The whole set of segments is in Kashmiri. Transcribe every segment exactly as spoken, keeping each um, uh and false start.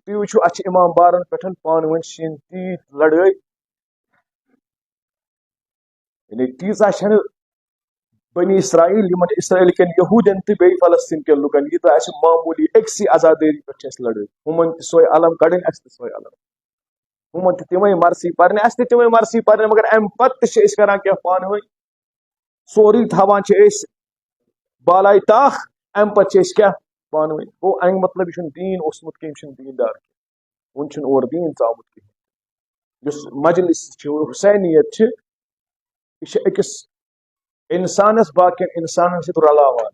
تُہۍ وٕچھِو، اَسہِ چھِ اِمام بارَن پٮ۪ٹھ پانہٕ ؤنۍ شیٖن تیٖژ لڑٲے، یعنی تیٖژاہ چھَنہٕ بنی اسرائیل، یِمن اسرائیل کٮ۪ن یہوٗدٮ۪ن تہٕ بیٚیہِ فلسطین کٮ۪ن لُکن، ییٖژاہ اَسہِ معموٗلی أکسٕے عزادٲری پٮ۪ٹھ چھِ اَسہِ لڑٲے۔ ہُمن تہِ سۄے علم کڑٕنۍ، اَسہِ تہِ سۄے علم۔ ہُمن تہِ تِمے مرثی پرنہِ، اَسہِ تہِ تِمے مرثی پرنہِ، مگر اَمہِ پتہٕ تہِ چھِ أسۍ کران کینٛہہ پانہٕ ؤنۍ۔ سورُے تھاوان چھِ أسۍ بالایہِ تاخ، اَمہِ پتہٕ چھِ أسۍ کیٛاہ؟ پانہٕ ؤنۍ۔ گوٚو، اَمیُک مطلب، یہِ چھُنہٕ دیٖن اوسمُت کینٛہہ، یِم چھِنہٕ دیٖندار کینٛہہ۔ وُنہِ چھُنہٕ اورٕ دیٖن ژامُت کِہیٖنۍ۔ یُس مجلس چھِ، حسینیت چھِ، یہِ چھِ أکِس اِنسانَس باقین اِنسانَن سۭتۍ رلاوان۔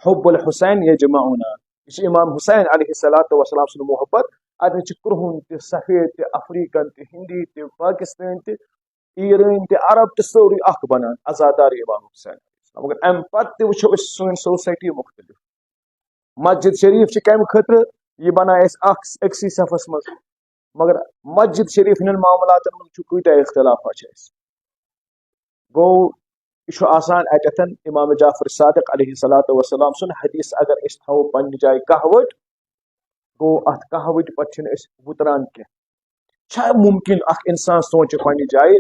حب الحسین یجمعنا۔ یہِ چھُ امام حسین علیہ الصلوۃ والسلام سُنٛد محبت۔ اَتھ منٛز چھِ کرٛہُن تہِ، سفید تہِ، افریقن تہِ، ہندی تہِ، پاکستٲنۍ تہِ، ایرٲنۍ تہِ، عرب تہِ، سٲرٕے اکھ بنان، عزادار امام حسین۔ مگر اَمہِ پتہٕ تہِ وٕچھو أسۍ سٲنۍ سوسایٹی مُختٔلِف۔ مسجد شریف چھِ کَمہِ خٲطرٕ؟ یہِ بنایہِ اَسہِ اکھ أکسٕے صفس منٛز۔ مگر مسجد شریف ہٕنٛدٮ۪ن معاملاتن منٛز چھُ کۭتیاہ اختلافا چھِ اَسہِ۔ گوٚو، یہِ چھُ آسان اَتٮ۪تھن امام جعفر صادق علیہ الصلوۃ والسلام سُنٛد حدیث اگر أسۍ تھاوو پننہِ جایہِ کہہ وٕٹۍ، گوٚو، اَتھ کہہ وٕٹۍ پٮ۪ٹھ چھِنہٕ أسۍ وُتران کینٛہہ۔ چھا مُمکِن اکھ اِنسان سونٛچہِ پننہِ جایہِ،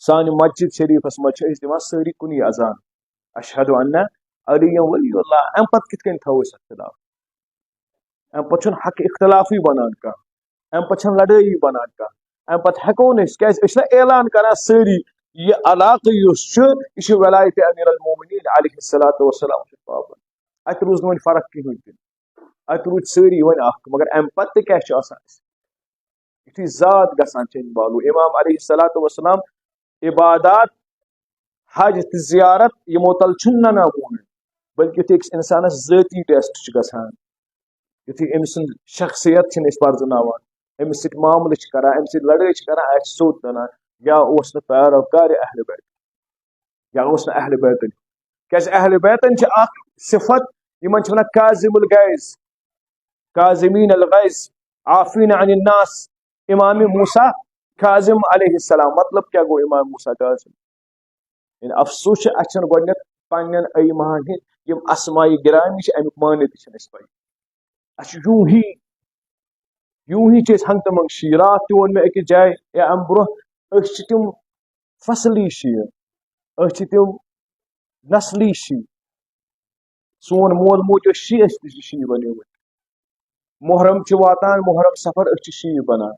سانہِ مسجد شریفس منٛز چھِ أسۍ دِوان سٲری کُنی اذان، اشہد ان علی ولی اللہ، اَمہِ پتہٕ کِتھ کٔنۍ تھاوو أسۍ اختلاف؟ اَمہِ پتہٕ چھُنہٕ حق اختلافٕے بنان کانٛہہ، اَمہِ پتہٕ چھَنہٕ لڑٲیی بنان کانٛہہ، اَمہِ پتہٕ ہٮ۪کو نہٕ أسۍ، کیٛازِ أسۍ چھِنہ اعلان کران سٲری، یہِ علاقہٕ یُس چھُ، یہِ چھُ ولایت امیر المومنین علیہ الصلوۃ والسلام چھُ پابند۔ اَتہِ روٗز نہٕ وۄنۍ فرق کِہیٖنۍ تہِ نہٕ، اَتہِ روٗدۍ سٲری وۄنۍ اکھ۔ مگر اَمہِ پتہٕ تہِ کیٛاہ چھُ آسان اَسہِ؟ یُتھُے ذات گژھان چینج بالو، امام علیہ الصلوۃ والسلام عبادات، حج تہٕ زیارت، یِمو تل چھُنہٕ نہ نہ ووٚن، بلکہِ یُتھُے أکِس اِنسانَس ذٲتی ٹیسٹ چھُ گژھان، یُتھُے أمۍ سٕنٛز شخصیت چھِنہٕ أسۍ پرزٕناوان، أمِس سۭتۍ معاملہٕ چھِ کران، أمِس سۭتۍ لڑٲے چھِ کران، اَسہِ چھِ سیوٚد بنان، یا اوس نہٕ پیروکار اہل بیت، یا اوس نہٕ اہل بیتن۔ کیٛازِ اہل بیتن چھِ اَکھ صفت، یِمن چھِ وَنان کاظم الغیظ، کاظمین الغیظ، عافین عن الناس، امام موسیٰ کاظم علیہ السلام۔ مطلب کیٛاہ گوٚو امام موسیٰ کاظم؟ یعنی افسوس چھُ، اَسہِ چھَنہٕ گۄڈٕنٮ۪تھ پننٮ۪ن ائمہن ہٕنٛدۍ یِم اسماء گرامی چھِ، اَمیُک معنی تہِ چھِنہٕ اَسہِ پَے۔ اَسہِ چھُ یوٗ ہی، یوٗ ہی چھِ أسۍ ہنٛگتہٕ منٛگہٕ شیعہ۔ راتھ تہِ ووٚن مےٚ أکِس جایہِ یا اَمہِ برٛونٛہہ، أسۍ چھِ تِم فصلی شیعہ، أسۍ چھِ تِم نسلی شیعہ۔ سون مول موج ٲسۍ شیعہ، أسۍ تہِ چھِ شیعہ بنیمٕتۍ۔ محرم چھُ واتان، محرم صفر، أسۍ چھِ شیعہ بنان۔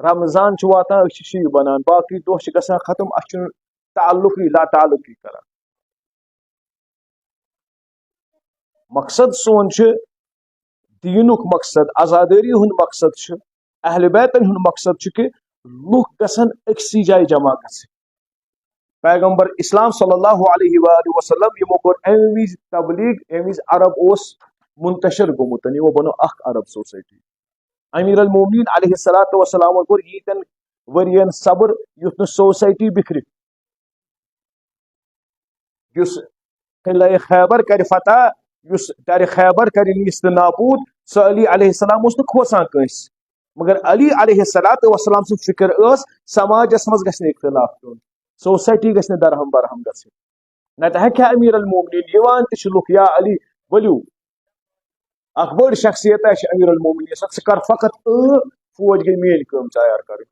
رمضان چھُ واتان، أسۍ چھِ شیعہ بنان۔ باقٕے دۄہ چھِ گژھان ختم، اَسہِ چھُنہٕ تعلقٕے، لا تعلقٕے کران۔ مقصد سون چھُ، دیٖنُک مقصد، عزادٲری ہُنٛد مقصد چھُ، اہل بیتن ہُنٛد مقصد چھُ کہِ لُکھ گژھن أکسٕے جایہِ جمع گژھٕنۍ۔ پیغمبر اسلام صلی اللہ علیہ وآلہ وسلم یِمو کوٚر اَمہِ وِزِ تبلیغ، ییٚمہِ وِزِ عرب اوس منتشر گوٚمُت، یِمو بنوو اکھ عرب سوسایٹی۔ امیر المومنین علیہ الصلوۃ والسلام کوٚر ییٖتٮ۪ن ؤرین صبر، یُتھ نہٕ سوسایٹی بِکھرِ۔ یُس قلعہ خیبر کرِ فتح، یُس درِ خیبر کرِ نیست نابود، سُہ علی علیہ السلام اوس نہٕ کھوژان کٲنٛسہِ۔ مگر علی علیہ الصلوۃ والسلام سٕنٛز فکر ٲس سماجس منٛز گژھِ نہٕ اختلاف پیوٚن، سوسایٹی گژھِ نہٕ درہم برہم گژھٕنۍ۔ نتہٕ ہیٚکہِ ہا امیر المومنین یِوان تہِ چھِ لُکھ، یا علی ؤلِو، اکھ بٔڑ شخصیت چھِ امیر المومنین، ژٕ کر فقط اۭں، فوج گٔے میٲنۍ کٲم تیار کرٕنۍ۔